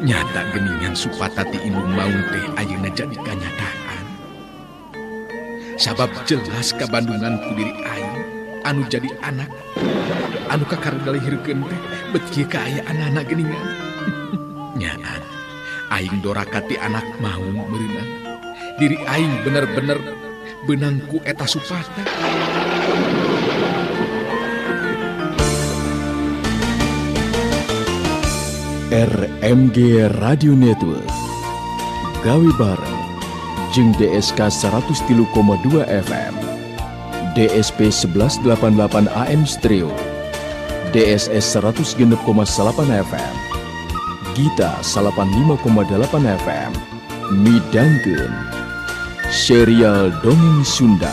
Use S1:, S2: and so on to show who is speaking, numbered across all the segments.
S1: Nyata geningan Supata ti indung maung teh ayeuna jadi kanyataan. Sabab jelas kabandungan ku diri aing anu jadi anak anu kakara ngalihirkeun teh bet kieu kaayaanana geuningan. Nyaan aing doraka ti anak maung meureunang. Diri aing bener-bener beunang ku eta Supata.
S2: RMG Radio Network gawe bareng jeung DSK 103,2 FM, DSP 1188 AM Stereo, DSS 106,8 FM, Gita 85,8 FM, midangkeun serial dongeng Sunda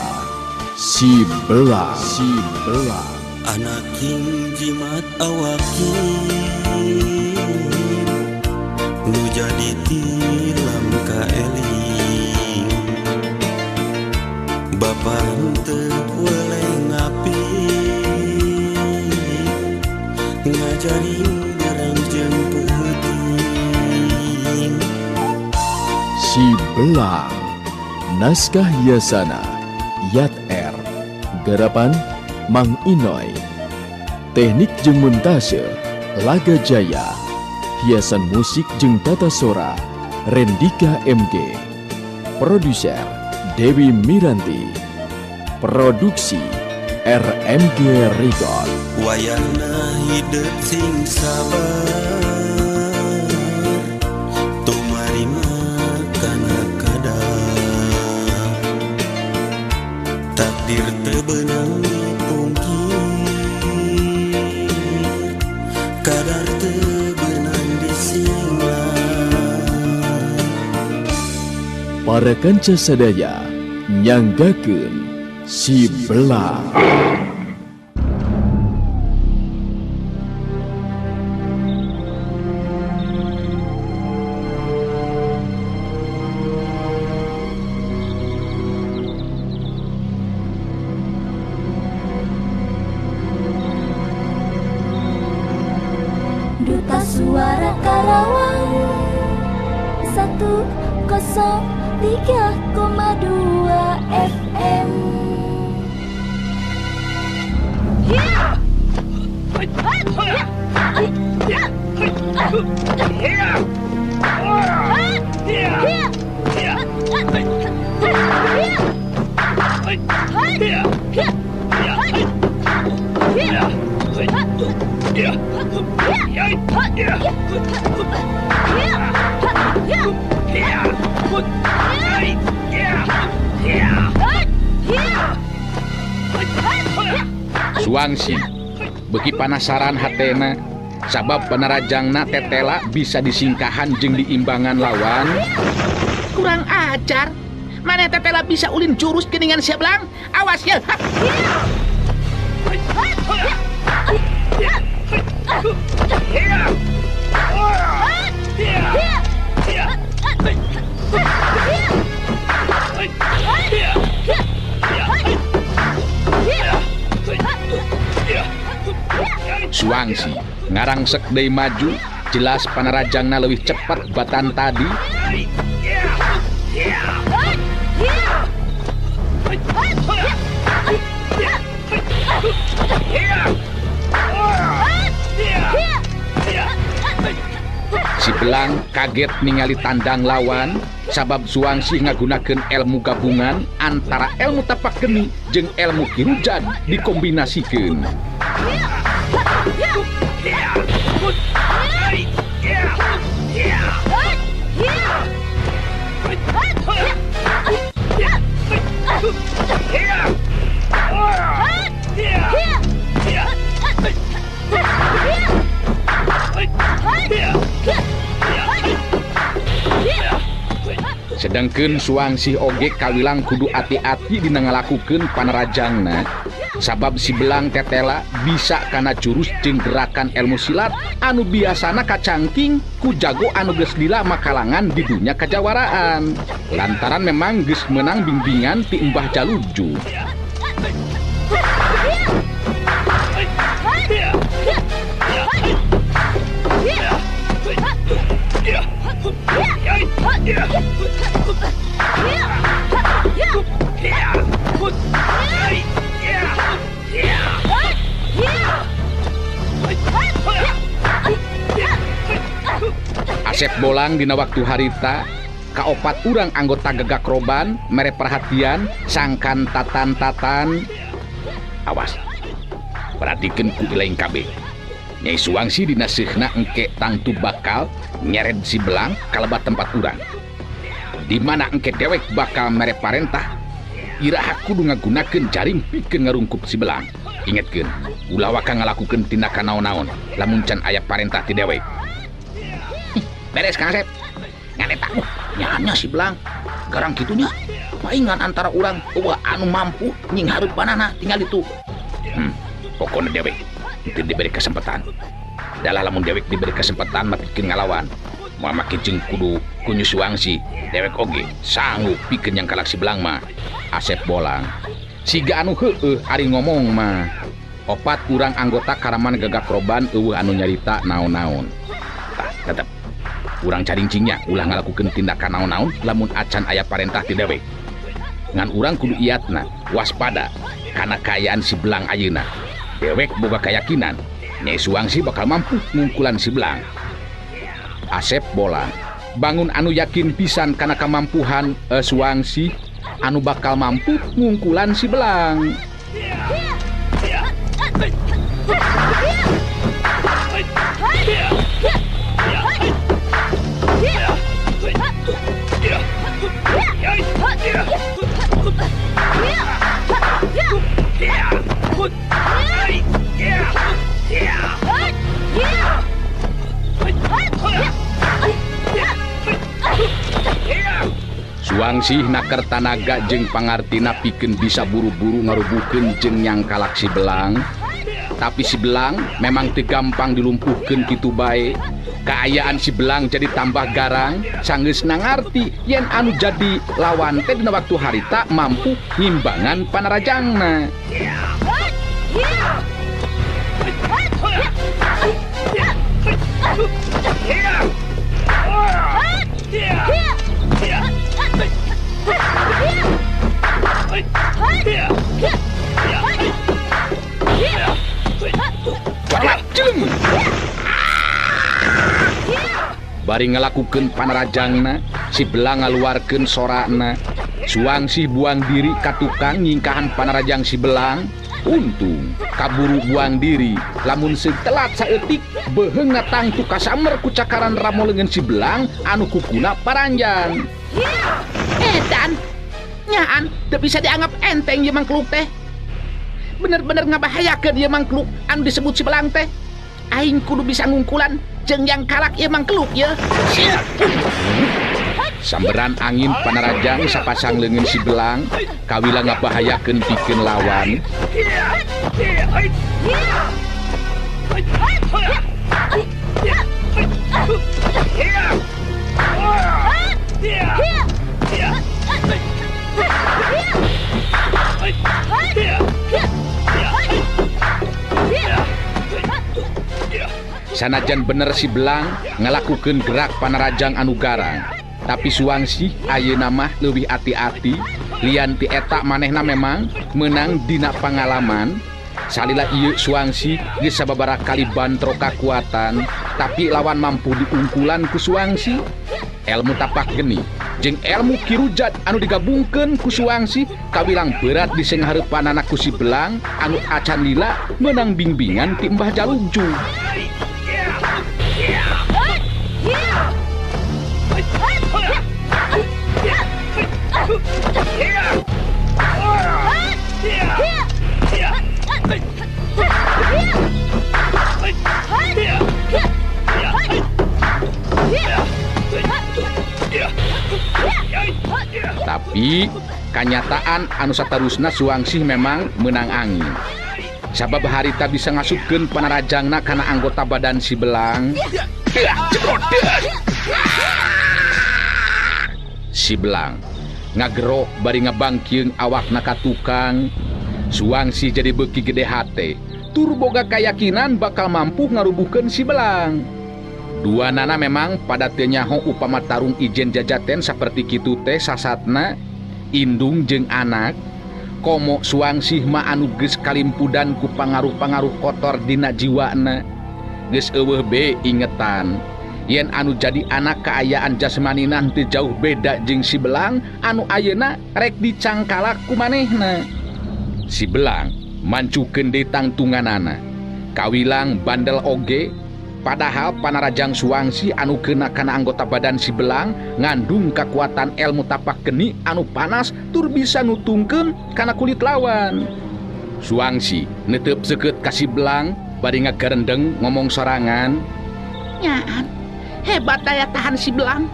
S2: Si Belang. Si Belang.
S3: Anak king jimat awakin nu jadi tilam kaeling, bapa henteu weleh ngapi ngajarin barang jeung peuting.
S2: Si Belang, naskah Yasana Yat R, garapan Mang Inoy, teknik jeung montase Laga Jaya, hiasan musik jeung tata sora Rendika MG, produser Dewi Miranti, produksi RMG Record.
S3: Wayahna hidup sing sabar, tumarima kana kadar, takdir teu beunang dipungkir, kadar teu beunang disinglar.
S2: Para kanca sadaya nyanggakeun Si Belang.
S4: Duta Suara Karawang 103,2 FM.
S1: Suangsi beki panasaran hatena sabab panarajangna tetela bisa disingkahan jeung diimbangan lawan. Kurang ajar, mana tetela bisa ulin jurus geningan Si Belang. Awas ya. Suangsi ngarangsek deui maju, jelas panarajangna leuwih cepat batan tadi. Si Belang kaget ningali tandang lawan, sabab Suangsi ngagunakeun ilmu gabungan antara ilmu tapak geni jeung ilmu kirujan dikombinasikeun. Sedangkeun Suangsi oge kawilang kudu ati-ati dina ngalakukeun panarajangna, sabab Si Belang tetela bisa kana jurus jeung gerakan ilmu silat anu biasana kacangking ku jago anu geus lila makalangan di dunya kajawaraan, lantaran memang geus meunang bimbingan ti Mbah Jaluju. Asep Bolang dina waktu harita kaopat urang anggota Gagak Roban mere perhatian sangkan tatan-tatan. Awas, perhatikeun ku ilaing kabeh. Nyai Suangsi dina seuhna engke tangtu bakal nyered si Belang kalebat tempat urang. Di mana engke dewek bakal mere parentah, iraha kudu ngagunakeun jaring pikeun ngarungkup si Belang. Ingetkeun, ulah waka ngalakukeun tindakan naon-naon lamun can aya parentah ti dewek. Beres Kang Asep. Ngan eta nya si Belang garang kitunya. Paingan antara urang eueuh anu mampu nying hareupanana tinggal itu. Pokona dewek teu diberi kesempatan. Dalah lamun dewek diberi kesempatan mah pikeun ngalawan. Moal make jeung kudu ku Nyi Suangsi, dewek oge sanggup pikeun yang kalak si Belang mah. Asep Bolang siga anu heueuh ari ngomong mah. Opat urang anggota Karaman Gagak Roban eueuh anu nyarita naon-naon. Tah tetep urang carincingnya ulah ngalakukeun tindakan naon-naon lamun acan aya parentah ti dewek. Ngan urang kudu iatna waspada kana kaayaan si Belang ayeuna. Dewek boga keyakinan Nyai Suangsi bakal mampu ngungkulan si Belang. Asep Bolang bangun anu yakin pisan kana kamampuhan Suangsi anu bakal mampu ngungkulan si Belang. Suangsih naker tanaga jeung pangartina pikeun bisa buru-buru ngarubuhkeun jeung nyangkalak si Belang. Tapi si Belang memang teu gampang dilumpuhkeun kitu bae. Kaayaan si Belang jadi tambah garang, sanggeusna ngarti yen anu jadi lawan teh dina waktu harita mampu ngimbangan panarajangna. Bari ngalakukeun panarajangna, si Belang ngaluarkeun sorana. Suangsih buang diri ka tukang nyingkahan panarajang si Belang. Untung kaburu buang diri, lamun seung telat saeutik beuheungna tangtu kasamer ku cakaran ramo leungeun si Belang anu kukuna paranjang. Edan, nyaan teu bisa dianggap enteng ieu mangkluk teh. Bener-bener ngabahayakeun ieu mangkluk anu disebut si Belang teh. Aing kudu bisa ngungkulan jeung yang kalak ieu mangkluk ieu. Samberan angin panarajang sapasang leungeun si Belang kawila ngabahayakeun pikeun lawan. Sanajan bener si Belang ngalakukeun gerak panarajang anu garang, tapi Suangsih ayeuna mah leuwih ati-ati. Lian ti eta manehna memang menang dina pangalaman. Salila ieu Suangsih geus sababaraha kali bantro kakuatan, tapi lawan mampu diungkulan ku Suangsih. Elmu tapak geni jeung elmu kirujat anu digabungkeun ku Suangsih kawilang berat disenghareupanana ku si Belang anu acan lila menang bimbingan ti Mbah Jalugju. Tapi kanyataan anu satarusna Suangsih memang menang angin. Sabab harita bisa ngasupkeun panarajangna kana anggota badan si Belang. Si Belang ngagero bari ngabangkieung awakna ka tukang. Suangsih jadi beuki gede hate, tur boga kayakinan bakal mampu ngarubuhkeun si Belang. Dua nana memang pada teu nyaho upama tarung ijen jajaten saperti kitu teh sasatna indung jeung anak. Komo Suangsih mah anu geus kalimpudan ku pangaruh-pangaruh kotor dina jiwana. Geus eueuh be ingetan. Yen anu jadi anak kaayaan jasmanina teu jauh beda jeung si Belang anu ayeuna rek dicangkalak ku manehna. Si Belang mancukeun deui tangtunganana. Kawilang bandel oge, padahal panarajang Suangsi anu kena kana anggota badan si Belang ngandung kekuatan ilmu tapak geni anu panas tur bisa nutungkeun kana kulit lawan. Suangsi netep seukeut ka si Belang bari ngagarendeng ngomong sorangan.
S5: Nyaan, hebat daya tahan si Belang.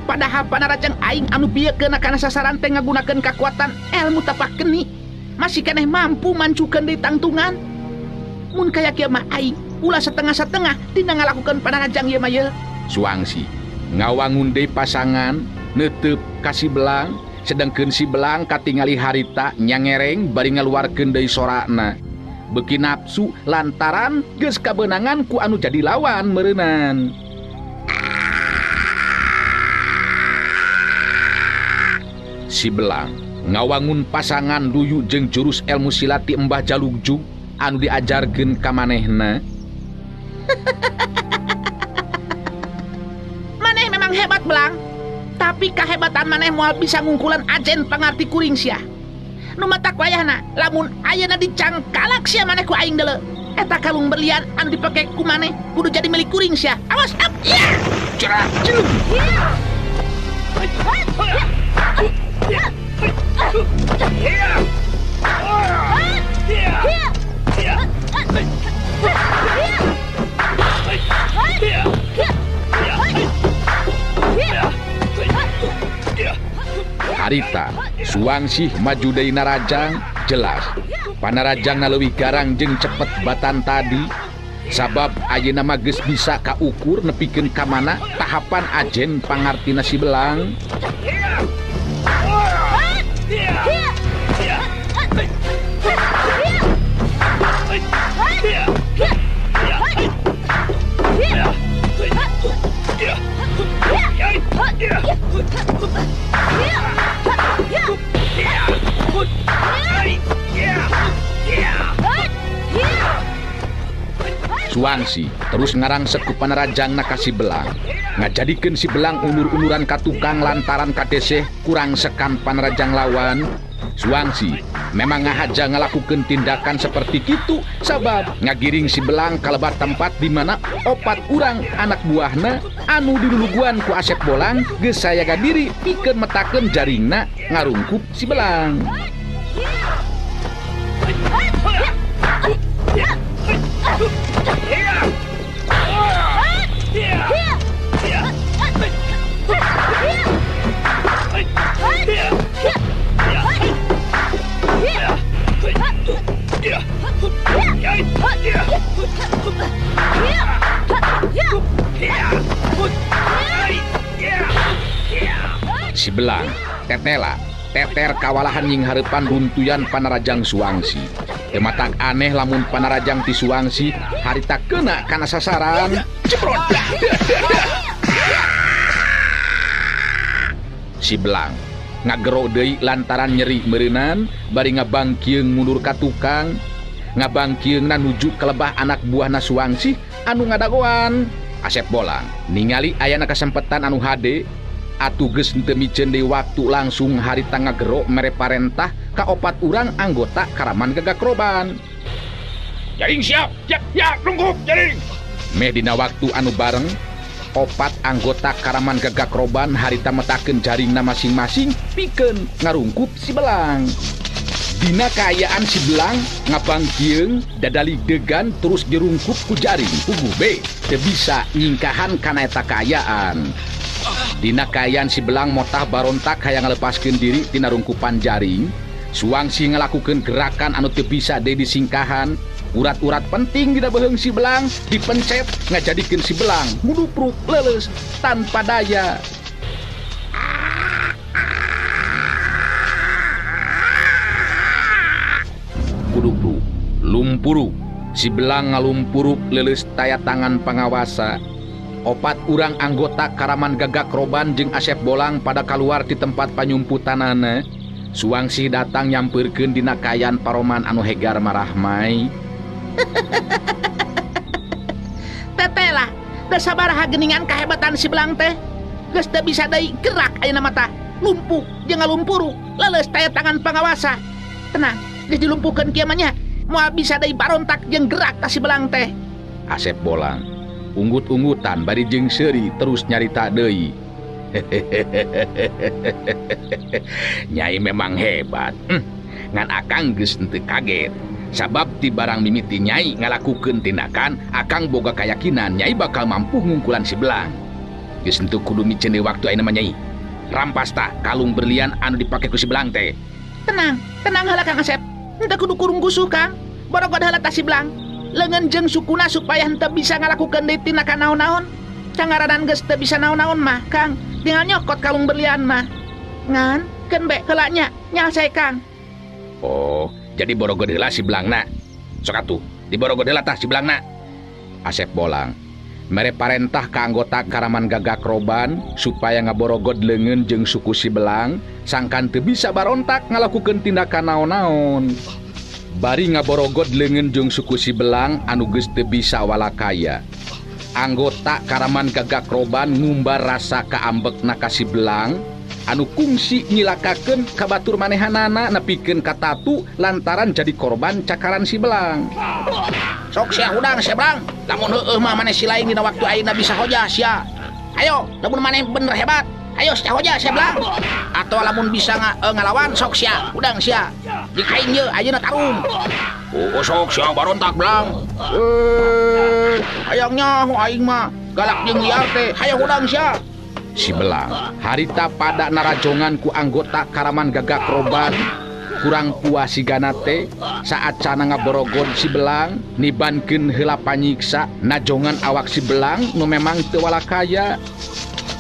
S5: Padahal panarajang aing anu bieu kena kana sasaran teh ngagunakeun kakuatan ilmu tapak geni, masih keneh mampu mancukeun deui tangtungan. Mun kaya kieu mah aing ulah setengah-setengah dina ngalakukeun panarajang ieu mah ye.
S1: Suangsi ngawangun deui pasangan netep ka si Belang, sedangkeun si Belang katingali harita nyangereng bari ngaluarkeun deui sorana. Beuki nafsu lantaran geus kabeunangan ku anu jadi lawan meureunan. Si Belang ngawangun pasangan duyu jeung jurus ilmu silat ti Embah Jalugjug anu diajarkeun ka manehna.
S5: Maneh memang hebat Belang, tapi kahebatan maneh moal bisa ngungkulan ajen pangarti kuring sia. Nu matak wayahna lamun ayeuna dicangkalak sia maneh ku aing deuleu. Eta kalung berlian anu dipake ku maneh kudu jadi milik kuring sia. Awas up ya.
S1: Cerah jelung. Harita Suangsih maju deui narajang jelas panarajangna leuwih garang jeung cepet batan tadi sabab ayeuna mah geus bisa kaukur nepikeun ka mana tahapan ajen pangartina si Belang. Suangsi terus ngarangsek ku panarajangna ka si Belang, ngajadikeun si Belang ulur-uluran ka tukang lantaran kadeseh kurang sekan panarajang lawan. Suangsi memang ngahaja ngalakukeun tindakan seperti kitu sabab ngagiring si Belang ka lebat tempat di mana opat urang anak buahna anu diluluguan ku Asep Bolang geus sayaga diri pikeun metakeun jaringna ngarungkup si Belang. Si Belang tetela teter kawalahan nying hareupan runtuyan panarajang Suangsi. Teu matak aneh lamun panarajang ti Suangsi harita kena kana sasaran. Jebrot. Si Belang ngagero deui lantaran nyeri meureunan bari ngabangkieung mundur ka tukang. Ngabangkieungna nuju kelebah anak buahna Suangsi anu ngadagoan. Asep Bolang ningali ayana kasempetan anu hade atuh geus henteu miceun deui waktu langsung harita ngagero mere parentah ka opat urang anggota Karaman Gagakroban. Jaring siap, ya, ya, rungkup jaring. Meh dina waktu anu bareng opat anggota Karaman Gagakroban harita metakeun jaringna masing-masing pikeun ngarungkup si Belang. Dina kaayaan si Belang ngabangkieung dadali degan terus dirungkup ku jaring puguh be teu bisa nyingkahan kana eta kaayaan. Dina kaayaan si Belang motah barontak hayang ngalepaskeun diri tina rungkupan jaring, Suangsi ngalakukeun gerakan anu teu bisa deui disingkahan. Urat-urat penting dina beuheung si Belang dipencet ngajadikeun si Belang mudupruk leuleus tanpa daya. Kudupruk lumpuruk si Belang ngalumpuruk leuleus taya tangan pangawasa. Opat urang anggota Karaman Gagakroban jeung Asep Bolang pada kaluar di tempat panyumputanana. Suangsi datang nyampeurkeun dina kaayaan paroman anu hegar marahmai.
S5: Tetela, da Teu sabaraha geuningan kahebatan si Belang teh. Geus teu bisa deui gerak ayeuna mah tah. Lumpuh jeung ngalumpuru, leuleus taya tangan pangawasa. Tenang, geus dilumpuhkeun kieu mah nya. Moal bisa deui barontak jeung gerak tah si Belang teh.
S1: Asep Bolang unggut-unggutan bari jeung seuri terus nyarita deui. Nyai memang hebat. Ngan akang geus henteu kaget. Sabab ti barang mimiti nyai ngalakukeun tindakan, akang boga kayakinan nyai bakal mampu ngungkulan si Belang. Geus henteu kudu miceun deui waktu ayeuna mah nyai. Rampas tah kalung berlian anu dipake ku si Belang teh.
S5: Tenang, tenang heula Kang Asep. Henteu kudu kurung gusuh Kang. Borogod heula tah si Belang. Leungeun jeung sukuna supaya henteu bisa ngalakukeun deui tindakan naon-naon. Cangaranan geus teu bisa naon-naon mah Kang. Tinggal nyokot kalung berlian mah. Ngan, keun be heula nya, nyalse Kang.
S1: Oh, jadi borogod heula si Belangna. Sok atuh, diborogod heula tah si Belangna. Asep Bolang mere parentah ka anggota Karaman Gagak Roban supaya ngaborogod leungeun jeung suku si Belang sangkan teu bisa barontak ngalakukeun tindakan naon-naon. Bari ngaborogod leungeun jeung suku si Belang anu geus teu bisa walakaya. Anggota Karaman Gagak Roban ngumbar rasa kaambekna ka si Belang anu kungsi nyilakakeun ka batur manehanana nepikeun ka tatu lantaran jadi korban cakaran si Belang.
S5: Sok sia hudang sia Belang, lamun heueuh mah maneh si lain dina waktu ayeuna bisa hojah sia. Ayo, lamun maneh bener hebat, ayo sia hojah sia Belang. Atau lamun bisa ngalawan sok sia, hudang sia. Dikain ye ayeuna tarung.
S1: Oh, sok sia barontak Belang.
S5: Hayang nyaho aing mah, galak jeung liar teh, hayo hudang sia.
S1: Si Belang harita pada narajongan ku anggota Karaman Gagak Roban. Kurang puas sigana teh saat cana ngaborogod si Belang nibankeun heula panyiksa najongan awak si Belang nu memang teu walakaya.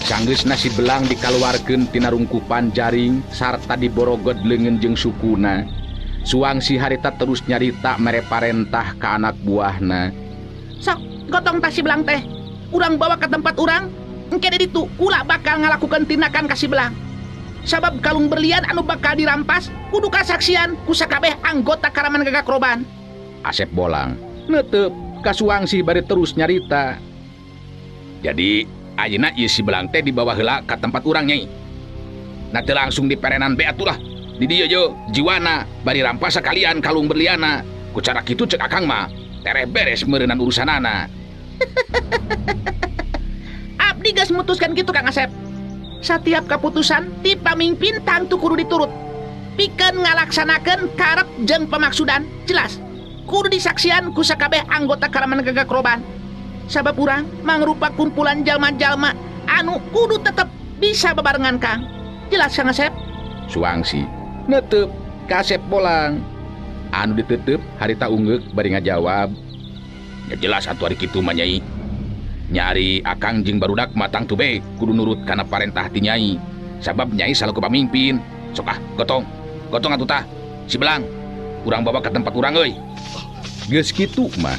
S1: Sanggeusna si Belang dikaluarkeun tina rungkupan jaring sarta diborogod leungeun jeung sukuna. Suang si harita terus nyarita mere parentah ka anak buahna.
S5: Sok gotong tah si Belang teh, urang bawa ke tempat urang. Engke di ditu kula bakal ngalakukan tindakan ka si Belang. Sabab kalung berlian anu bakal dirampas kudu kasaksian ku sakabeh anggota Karaman Gagak Roban.
S1: Asep Bolang neuteup ka Suangsi bari terus nyarita. Jadi ayeuna ieu si Belang teh dibawa heula ka tempat urang nyai. Nah teu langsung diperenan be atuh lah. Di dieu ye jiwana bari rampas sakalian kalung berliana. Ku cara kitu cek akang mah tereh beres meureunnan urusanana.
S5: Abdi geus mutuskan kitu Kang Asep. Setiap keputusan ti pamimpin tangtu kudu diturut. Pikeun ngalaksanakeun karep jeung pemaksudan jelas kudu disaksian ku sakabeh anggota Karaman Gagak Roban. Sabab urang mangrupa kumpulan jalma-jalma anu kudu tetep bisa bebarengan Kang. Jelas Kang Asep?
S1: Suangsi neuteup ka Asep Bolang. Anu ditetep harita ungeuk bari ngajawab. Ya jelas atuh ari kitu mah nyai. Nyari akang jeung barudak matang tu be kudu nurut kana parentah ti nyai. Sabab nyai salaku pamimpin. Sok ah gotong. Gotong atuh tah. Si Belang urang bawa ke tempat urang euy. Geus kitu mah.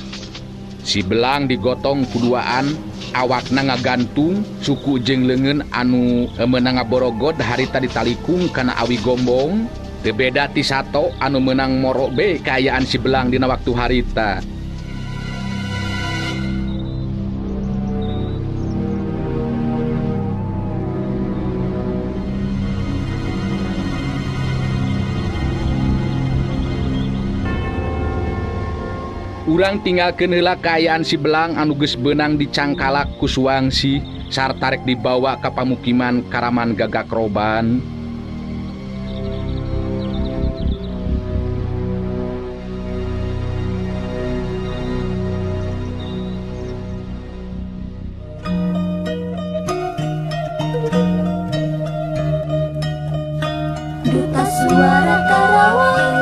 S1: Si Belang digotong kuduaan, awakna ngagantung, suku jeung leungeun anu meunang ngaborogod harita ditalikung kana awi gombong. Teu beda ti sato anu meunang moro be kaayaan si Belang dina waktu harita. Urang tinggalkeun heula kaayaan si Belang anu geus beunang dicangkalak ku Suangsi sarta rek dibawa ka pamukiman Karaman Gagak Roban.
S4: Duta Suara Karawang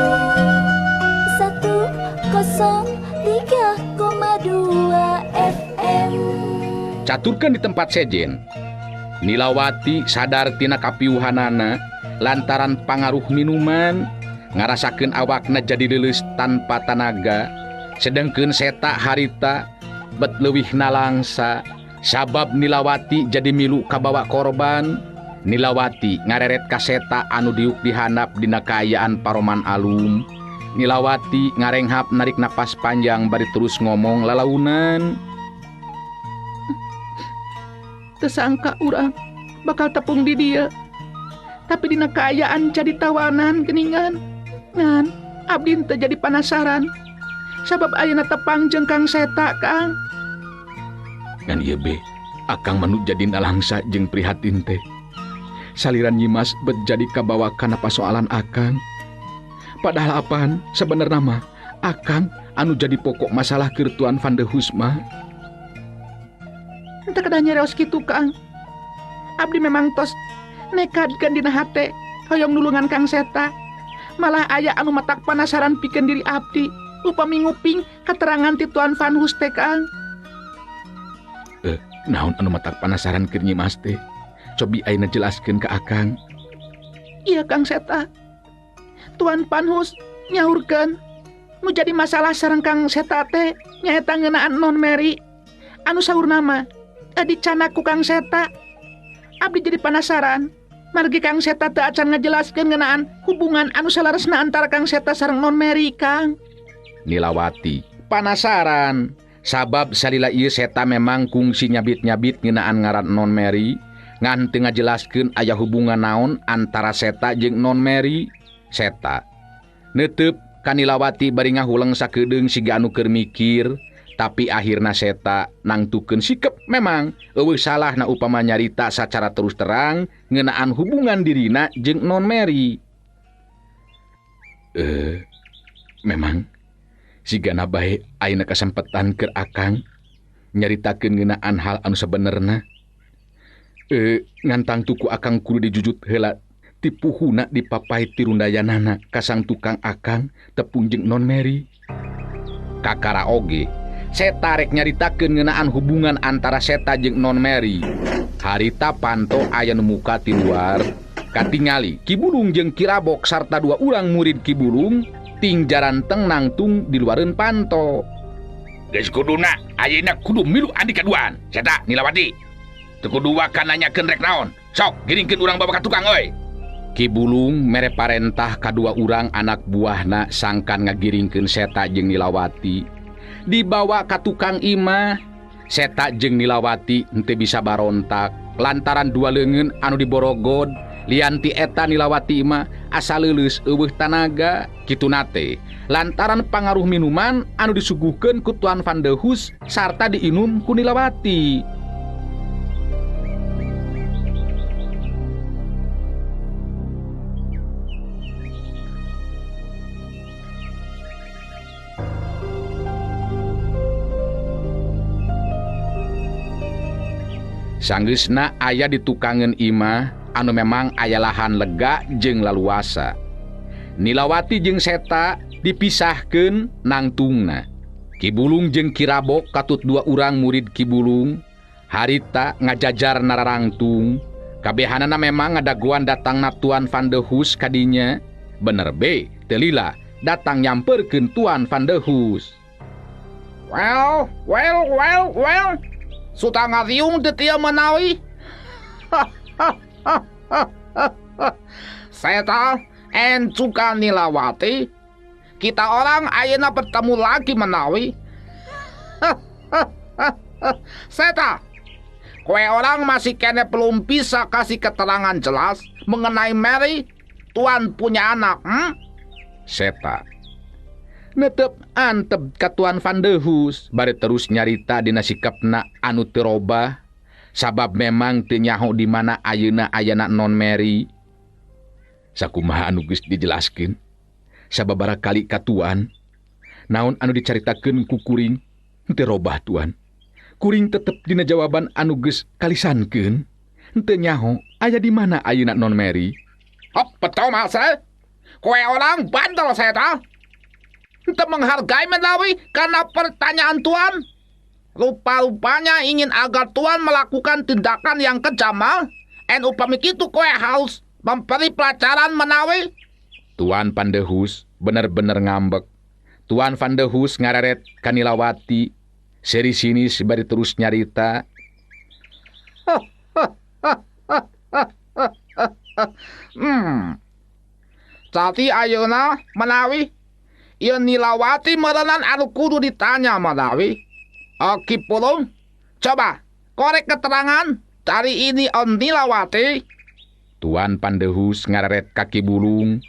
S4: 103,2 FM.
S1: Caturkeun di tempat sejen. Nilawati sadar tina kapiuhanana lantaran pangaruh minuman ngarasakeun awakna jadi leuleus tanpa tanaga. Sedengkeun seta harita bet leuwih nalangsa sabab Nilawati jadi milu kabawa korban. Nilawati ngareret ka seta anu diuk dihandap dina kaayaan paroman alum. Nilawati ngarenghap narik napas panjang bari terus ngomong lalaunan.
S5: Teu sangka urang bakal tepung di dieu. Tapi dina kaayaan jadi tawanan geuningan. Ngan abdi teu jadi panasaran. Sabab ayeuna tepang jeung Kang Seta, Kang.
S1: Ngan ieu be, akang mah nu jadi nalangsa jeung prihatin teh. Saliran Nyimas bet jadi kabawa kana pasoalan akang. Padahal apaan sebenarnya mah akang anu jadi pokok masalah keur Tuan Van de Hus mah.
S5: Henteu kedah nyereos kitu, Kang. Abdi memang tos nekadkeun dina hate hoyong nulungan Kang Seta. Malah aya anu matak panasaran pikeun diri abdi upami nguping keterangan ti Tuan Van Hus teh, Kang.
S1: Naon anu matak panasaran keur Nyimas teh? Cobi ayeuna jelaskeun ka akang.
S5: Iya, Kang Seta. Tuan Van Hus nyaurkeun nu jadi masalah sareng Kang Seta teh nyaeta ngeunaan Non Mary anu saurna mah dicanak ku Kang Seta. Abdi jadi panasaran margi Kang Seta teu acan ngajelaskeun ngeunaan hubungan anu salaresna antara Kang Seta sareng Non Mary, Kang.
S1: Nilawati panasaran sabab salila ieu Seta memang kungsi nyabit-nyabit ngeunaan ngaran Non Mary ngan teu ngajelaskeun aya hubungan naon antara Seta jeung Non Mary. Seta neuteub ka Nilawati bari ngahuleng sakedeung siga anu keur mikir, tapi akhirna Seta nangtukeun sikep memang eueuh salahna upama nyarita sacara terus terang ngeunaan hubungan dirina jeung Non Mary. Memang sigana bae ayeuna kasempetan keur akang nyaritakeun ngeunaan hal anu sabenerna. Ngantang tuku akang kudu dijujut heula tipuhuna dipapai tirundayanana kasang tukang akang tepung jeung Non Mary. Kakara oge Seta rek nyaritakeun ngeunaan hubungan antara Seta jeung Non Mary. Harita panto aya nu muka ti luar katingali Ki Bulung jeung Ki Rabok sarta dua urang murid Ki Bulung ting jaranteng nangtung di luareun panto. Geus kuduna ayeuna kudu milu andi kaduaan. Seta Nilawati teu kudu wakan nanyakeun rek naon. Sok giringkeun urang bawa ka tukang euy. Ki Bulung mere parentah kadua urang anak buahna sangkan ngagiringkeun Seta jeung Nilawati. Dibawa ka tukang imah. Seta jeung Nilawati henteu bisa barontak lantaran dua leungeun anu diborogod. Lian ti eta Nilawati imah asa leuleus eueuh tanaga kituna teh lantaran pangaruh minuman anu disuguhkeun ku Tuan Van de Hus sarta diinum ku Nilawati. Sanggeusna aya di tukangeun imah anu memang aya lahan lega jeung laluasa. Nilawati jeung Seta dipisahkeun nangtungna. Ki Bulung jeung Ki Rabok katut dua urang murid Ki Bulung harita ngajajar nararangtung. Kabehanana memang ngadagoan datangna Tuan Van de Hus kadinya. Bener be teu lila datang nyamperkeun Tuan Van de Hus.
S5: Well, well, well, well. Suta ngariung teu tieu menawi. Seta en juga Nilawati, kita orang ayeuna bertemu lagi menawi. Seta, kowe orang masih kene belum bisa kasih keterangan jelas mengenai Mary, tuan punya anak, hmm?
S1: Seta netep antep ka Tuan Van de Hus bari terus nyarita dina sikapna anu teu robah sabab memang teu nyaho di mana ayeuna ayana Non Mary. Sakumaha anu geus dijelaskeun sababaraha kali ka Tuan, naon anu dicaritakeun ku kuring henteu robah Tuan. Kuring tetep dina jawaban anu geus kalisankeun, henteu nyaho aya di mana ayeuna Non Mary.
S5: Hop, betul masa. Kowe orang bandel Seta. Henteu menghargai menawi karena pertanyaan Tuan. Rupa-rupanya ingin agar Tuan melakukan tindakan yang kejam. En upami kitu kowe harus memberi pelajaran menawi.
S1: Tuan Van de Hus bener-bener ngambek. Tuan Van de Hus ngareret ka Nilawati. Seri sini bari terus nyarita.
S5: Tapi ayeuna menawi ieu Nilawati meureunan anu kudu ditanya menawi. Ki Pulung, coba korek keterangan Tari ini on Nilawati.
S1: Tuan Pandehus ngareret kaki bulung.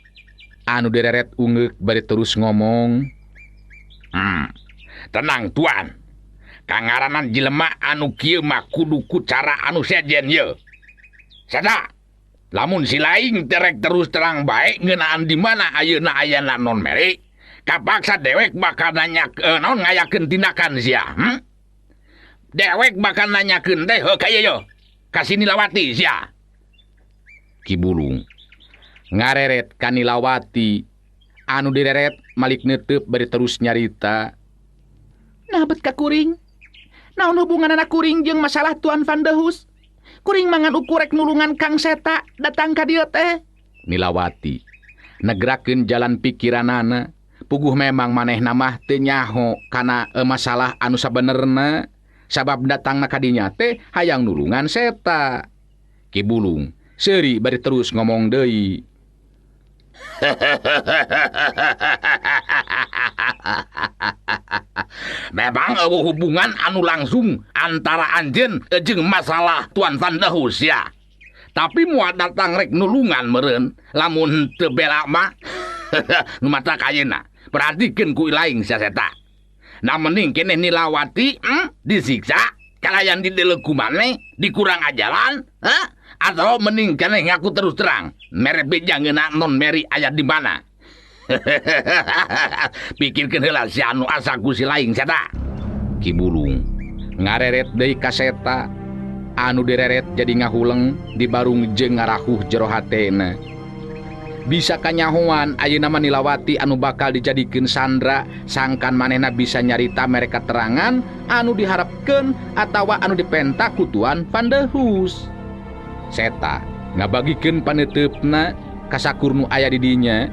S1: Anu direret ungeuk bari terus ngomong.
S5: Tenang tuan. Kangaranan jelema anu kieu mah kudu ku cara anu sejen ye. Sada. Lamun si laing terek terus terang bae ngeunaan di mana ayeuna ayana non Mary, kapaksa dewek bakal nanya naon ngayakeun tindakan sia. Dewek bakal nanyakeun teh heuh ka ieu yo. Ka si Nilawati sia.
S1: Ki Bulung ngareret ka Nilawati. Anu direret malik neuteup bari terus nyarita.
S5: Nah bet ka kuring. Naon hubunganana kuring jeung masalah Tuan Van de Hus? Kuring mangan ukurek nulungan Kang Seta datang ka dieu teh.
S1: Nilawati negrakeun jalan pikiranana. Puguh memang manehna mah teu nyaho kana masalah anu sabenerna. Sabab datangna ka dinya teh hayang nulungan Seta. Ki Bulung seuri bari terus ngomong deui.
S5: Memang eueuh hubungan anu langsung antara anjeun jeung masalah Tuan Van de Hus ya. Tapi moal datang rek nulungan meureun lamun teu bela mah. Nu mata kayeuna. Perhatikeun ku ilaing sia Seta. Nah mending keneh Nilawati disiksa kalayan dideleu ku maneh dikurang ajaran, atau mending keneh ngaku terus terang mere beja ngeunaan non Mary aya di mana. Pikirkeun heula si anu asa ku si laing Seta.
S1: Ki Bulung ngareret deui ka Seta. Anu direret jadi ngahuleng dibarung jeung ngarahuh jero hatena. Bisa kanyahoan ayeuna mah Nilawati anu bakal dijadikeun sandra sangkan manehna bisa nyarita mere katerangan anu diharapkeun atawa anu dipenta ku Tuan Van de Hus. Seta ngabagikeun paneuteup-na ka sakur nu aya di dinya.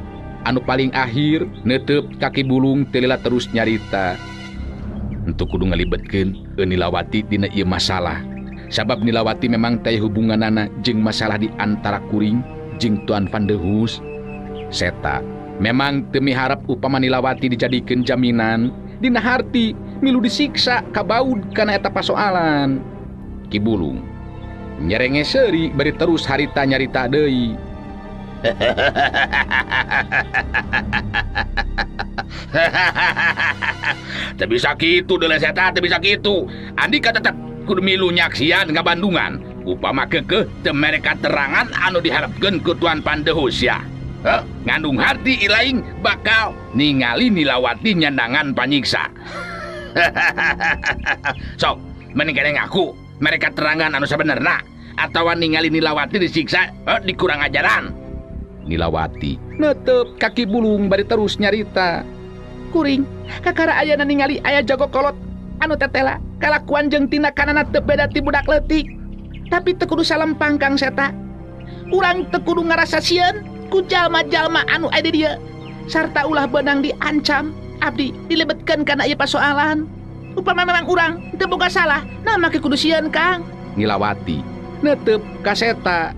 S1: Anu paling akhir neuteup ka Ki Bulung teu lila terus nyarita. Entu kudu ngalibetkeun Nilawati dina ieu masalah. Sabab Nilawati memang teh hubunganana jeung masalah di antara kuring jeung Tuan Van de Hus. Seta memang teu miharep upama Nilawati dijadikeun jaminan dina harti milu disiksa kabaud kana eta pasoalan. Ki Bulung nyerenge seuri bari terus harita nyarita deui.
S5: Teu bisa kitu deuleu Seta, teu bisa kitu. Andika tetep kudu milu nyaksian ka Bandungan. Upama keukeuh teu mere katerangan anu diharepkeun ku Tuan Van de Hus ya. Ngandung harti ilaing bakal ningali Nilawati nyandangan panyiksa. Sok, mending keneh ngaku mere katerangan anu sabenerna atawa ningali Nilawati disiksa dikurang ajaran.
S1: Nilawati neuteup ka Ki Bulung bari terus nyarita.
S5: Kuring kakara ayana ningali aya jago kolot anu tetela kalakuan jeung tindakanana teu beda ti budak leutik. Tapi teu kudu salempang Kang Seta. Urang teu kudu ngarasa sieun ku jalma-jalma anu aya di dieu. Sarta ulah beunang diancam abdi dilebetkeun kana ieu pasoalan. Upama memang urang teu boga salah, nah make kudu sieun Kang.
S1: Nilawati neuteup ka Seta.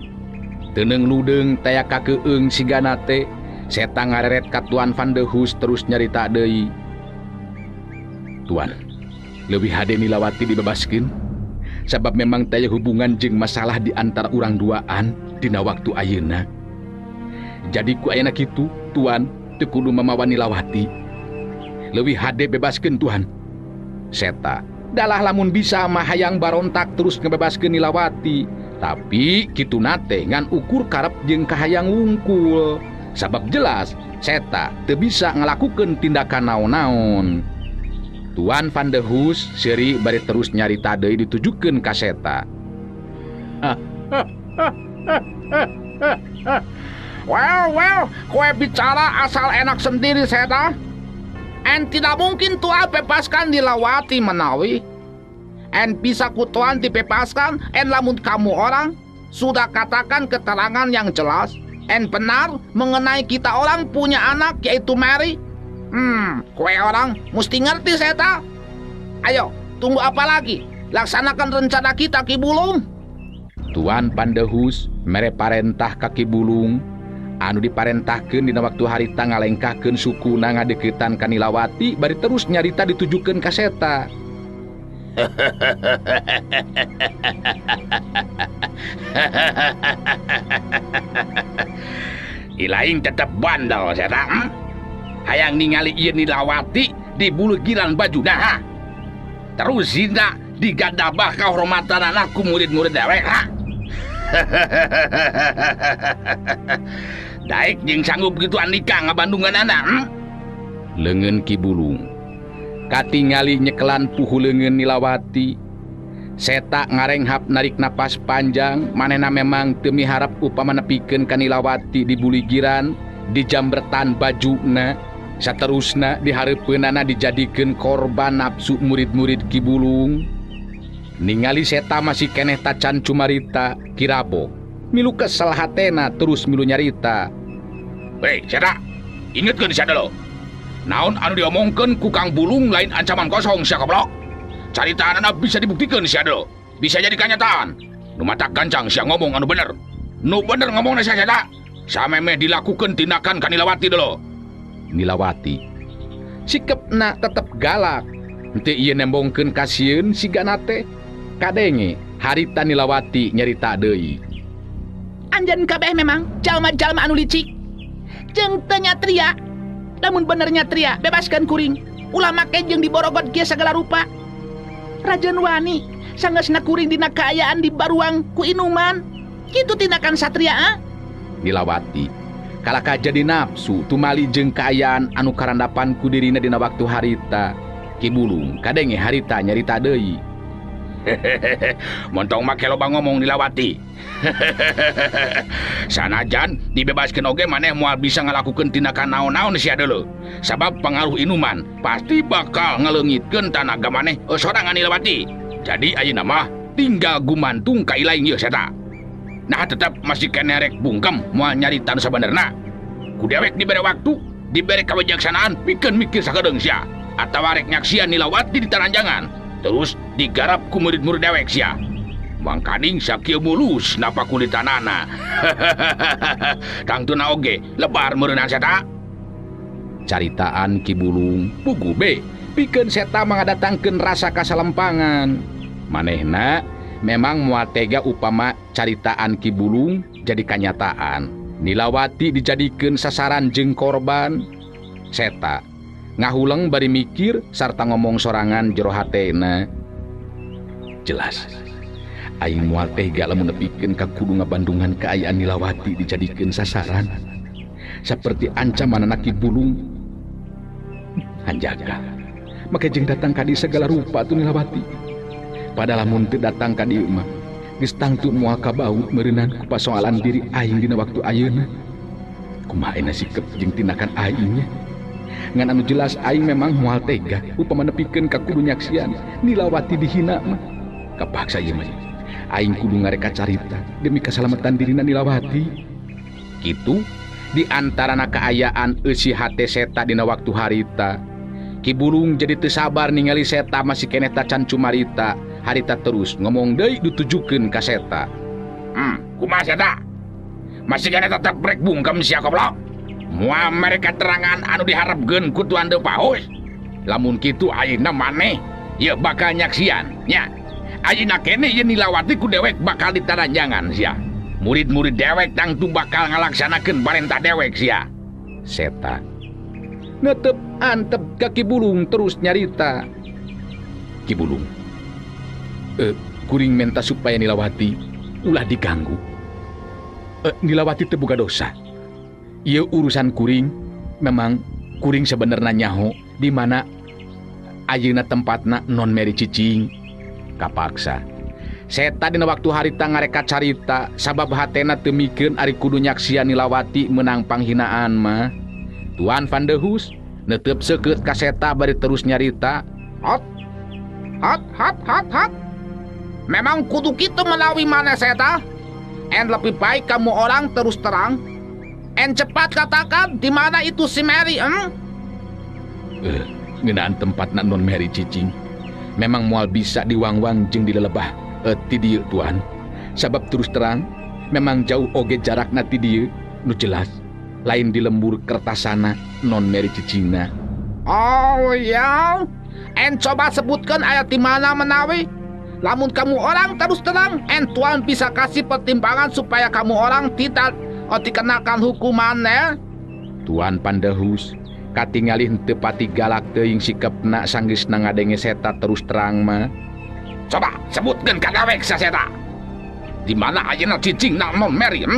S1: Teu ludeung taya kakeung sigana teh. Seta ngareret ka Tuan Van de Hus terus nyarita deui. Tuan, leuwih hade Nilawati dibebaskeun sabab memang taya hubungan jeung masalah di antara urang duaan dina waktu ayeuna. Jadi ku ayeuna kitu, Tuan teu kudu mamawa Nilawati. Leuwih hade bebaskeun Tuan. Seta dalah lamun bisa mah hayang barontak terus ngebebaskeun Nilawati. Tapi kituna teh ngan ukur karep jeung kahayang wungkul. Sabab jelas Seta teu bisa ngalakukeun tindakan naon-naon. Tuan Van de Hus seuri bari terus nyarita deui ditujukeun ka Seta.
S5: Well, kowe bicara asal enak sendiri Seta. En tidak mungkin tuan bebaskan Nilawati menawi. En bisa ku tuan dibebaskan en lamun kamu orang sudah katakan keterangan yang jelas en benar mengenai kita orang punya anak yaitu Mary. Kowe orang mesti ngerti Seta. Ayo, tunggu apa lagi? Laksanakan rencana kita Ki Bulung.
S1: Tuan Pandehus mere parentah ka Ki Bulung anu diparentahkeun dina waktu harita ngalengkahkeun sukuna ngadeukeutan ka Nilawati bari terus nyarita ditujukeun ka Seta. Ilaing tetep bandel seta. Hayang ningali ieu Nilawati di bulugiran bajuna ha. Terus zina digadabah kahormatan anakku murid-murid dewek ha. Daik jeung sanggup kitu andika ngabandungan anak. Leungeun Ki Bulung katingali nyekelan puhu leungeun Nilawati. Seta ngarenghap narik napas panjang, manehna memang teu miharap upama nepikeun ka Nilawati di buligiran, dijambertan bajuna, saterusna dihareupeunana dijadikeun korban nafsu murid-murid Ki Bulung. Ningali Seta masih keneh tacan cumarita, Kirabo milu kesel hatena terus milu nyarita. Hei Seta, ingetkeun sia dulu. Naon anu diomongkeun ku Kang Bulung lain ancaman kosong sia goblok. Caritaanana bisa dibuktikan sia dulu. Bisa jadi kenyataan. Nu matak gancang sia ngomong anu bener. Nu bener ngomongna sia Seta. Samemeh dilakukan tindakan ka Nilawati dulu. Nilawati sikepna tetep galak. Henteu ieu nembongkeun kasieun sigana teh. Kadenge harita Nilawati nyarita deui.
S5: Anjeun kabeh memang jalma-jalma anu licik. Jeung teu nyatria. Lamun bener nyatria, bebaskan kuring. Ulah make jeung diborogot kieu sagala rupa. Rajen wani sanggeusna kuring dina kaayaan di baruang ku inuman. Kitu tindakan satria ah?
S1: Nilawati kalaka jadi nafsu tumali jeung kaayaan anu karandapan ku dirina dina waktu harita. Ki Bulung kadenge harita nyarita deui. Montong make loba ngomong Nilawati. Sanajan dibebaskeun oge maneh moal bisa ngalakukeun tindakan naon-naon sia deuleu. Sabab pengaruh inuman pasti bakal ngaleungitkeun tanaga maneh sorangan Nilawati. Jadi ayeuna mah tinggal gumantung ka ilaing ieu seta. Nah tetep masih keneh rek bungkem moal nyarita nu sabenerna. Ku dewek dibere waktu, dibere kawijaksanaan pikeun mikir sakedeung sia. Atawa rek nyaksian Nilawati di taranjangan. Terus digarap ku murid-murid dewek sia. Mangkaning sakieu mulus napa kulitanana. Tangtuna oge lebar meureunana seta. Caritaan Ki Bulung pugu be pikeun seta mangadatangkeun rasa kasalempangan. Manehna memang moal tega upama caritaan Ki Bulung jadi kanyataan. Nilawati dijadikeun sasaran jeung korban. Seta ngahuleng bari mikir sarta ngomong sorangan jero hatena. Jelas aing moal tega lamun nepikeun ka kudu ngabandungan kaayaan Nilawati dijadikeun sasaran. Saperti ancaman anak Ki Bulung. Hanjaga make jeung datang ka dieu segala rupa tu Nilawati. Padahal lamun teu datang ka dieu mah geus tangtu moal kabau meureunan ku pasoalan diri aing dina waktu ayeuna. Kumaha ayeuna sikep jeung tindakan aingnya? Ngan anu jelas aing memang moal tega upama nepikeun ka kudu nyaksian Nilawati dihina mah. Kapaksa ieu mah aing kudu ngareka carita demi kasalamatan dirina Nilawati. Kitu di antarana kaayaan eusi hate Seta dina waktu harita. Ki Bulung jadi teu sabar ningali Seta masih keneh tacan cumarita. Harita terus ngomong deui ditujukeun ka Seta. Kumaha Seta? Masih keneh tetep rek bungkem sia goblok? Moal mere keterangan anu diharepkeun ku Tuan Depaus. Lamun kitu ayeuna maneh ieu bakal nyaksian nya. Ayeuna keneh ieu Nilawati ku dewek bakal ditaranjangan sia. Murid-murid dewek tangtu bakal ngalaksanakeun parentah dewek sia. Seta netep antep ka Ki Bulung terus nyarita. Ki Bulung, kuring menta supaya Nilawati ulah diganggu. Nilawati teu boga dosa. Ieu urusan kuring, memang kuring sebenarnya nyaho di mana ayeuna tempatna non Mary cicing. Kapaksa Seta dina waktu harita ngareka carita sabab hatena teu mikeun ari kudu nyaksian Nilawati menang panghinaan mah. Tuan Van de Hus netep seukeut ka Seta bari terus nyarita.
S5: Hot hot hot hot hot. Memang kudu kitu menawi mana Seta. En lebih baik kamu orang terus terang. En cepat katakan di mana itu si Mary,
S1: Ngeunaan tempatna non Mary cicing. Memang moal bisa diwangwang jeung dilelebah ti dieu tuan. Sabab terus terang memang jauh oge jarakna ti dieu nu jelas lain di lembur Kertasana non Mary cicingna.
S5: Oh ya, En coba sebutkan ayat di mana menawi. Lamun kamu orang terus terang, en tuan bisa kasih pertimbangan supaya kamu orang tidak dikenakan hukuman ya.
S1: Tuan Pandehus katingali henteu pati galak teuing sikepna sanggeusna ngadenge Seta terus terang mah.
S5: Coba sebutkeun ka dewek sia Seta. Di mana ayeuna cicingna Non Mary?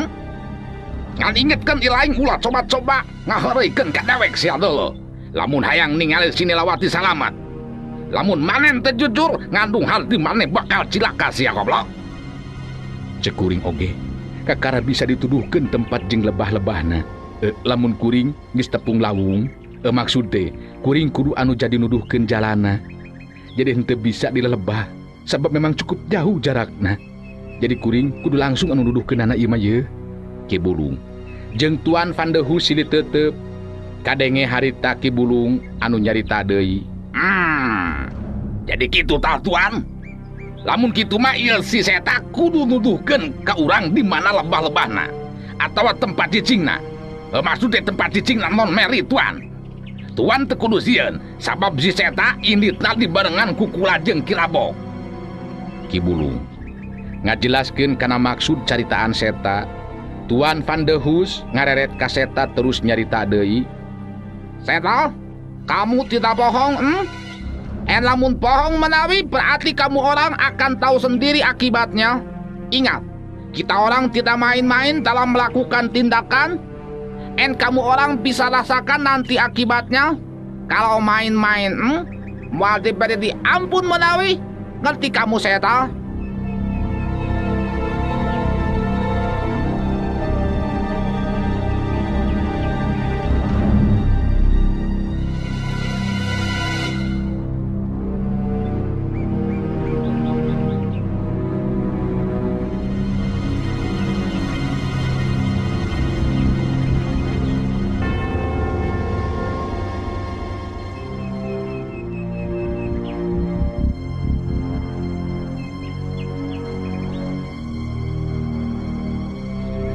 S5: Ngan ingetkeun ilaing ulah coba-coba ngaheureuykeun ka dewek sia deuleu. Lamun hayang ningali si Nilawati salamat. Lamun maneh teu jujur ngandung harti maneh bakal cilaka sia goblok.
S1: Cek kuring oge kakara bisa dituduhkeun tempat jeung lebah-lebahna. Lamun kuring geus tepung lawung, maksud teh kuring kudu anu jadi nuduhkeun jalana. Jadi henteu bisa dilelebah sabab memang cukup jauh jarakna. Jadi kuring kudu langsung anu nuduhkeunana ieu mah yeuh. Ki Bulung jeung Tuan Van de Hus silih tetep kadenge harita Ki Bulung anu nyarita deui. Jadi kitu tah Tuan. Lamun kitu mah ieu si Seta kudu nuduhkeun ka urang di mana lebah-lebahna atawa tempat cicingna. Maksudnya tempat cicingna Non Mary Tuan. Tuan teu kudu sieun sabab si Seta inditna dibarengan ku kula jeung Ki Rabok. Ki Bulung ngajelaskeun kana maksud caritaan Seta. Tuan Van de Hus ngareret ka Seta terus nyarita deui.
S5: Seta, kamu tidak bohong, En lamun bohong menawi berarti kamu orang akan tahu sendiri akibatnya. Ingat, kita orang tidak main-main dalam melakukan tindakan. En kamu orang bisa rasakan nanti akibatnya. Kalau main-main, moal diberi diampun menawi. Ngerti kamu Seta?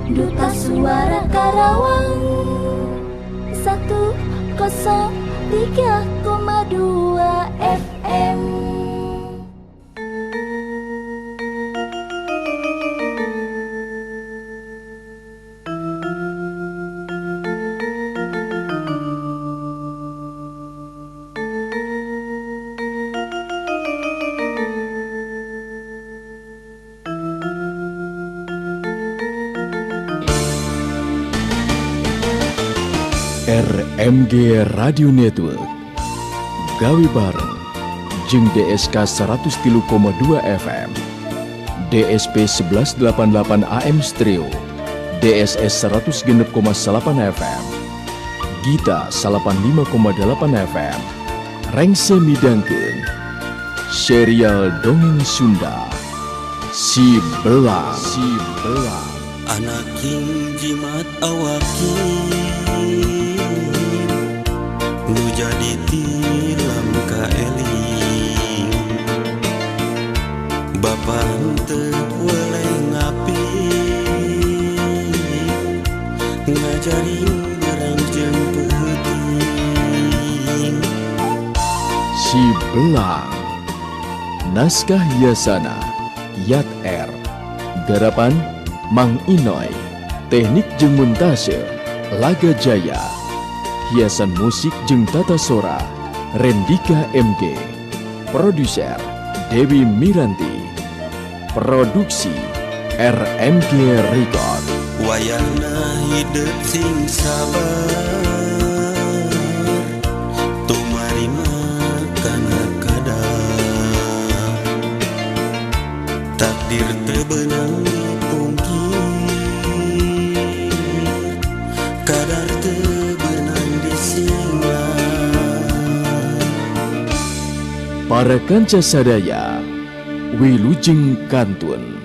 S4: Duta Suara Karawang 103,2 FM.
S2: RMG Radio Network gawe bareng jeung DSK 103,2 FM, DSP 1188 AM Stereo, DSS 106,8 FM, Gita 85,8 FM, Rengse midangkeun serial dongeng Sunda Si Belang. Si Belang.
S3: Anak king jimat awaki nu jadi tilam kaeling bapa henteu weleh ngapi ngajarin berang jeung peuting.
S2: Si Belang. Naskah Yasana Yat R. Garapan Mang Inoy. Teknik jeung montase Laga Jaya. Hiasan musik jeung tata sora Rendika MG. Produser Dewi Miranti. Produksi RMG Record.
S3: Wayahna hidup sing sabar tumarima kana kadar takdir teu beunang dipungkir kadar teu beunang disinglah.
S2: Para kanca sadaya, wilujeng kantun.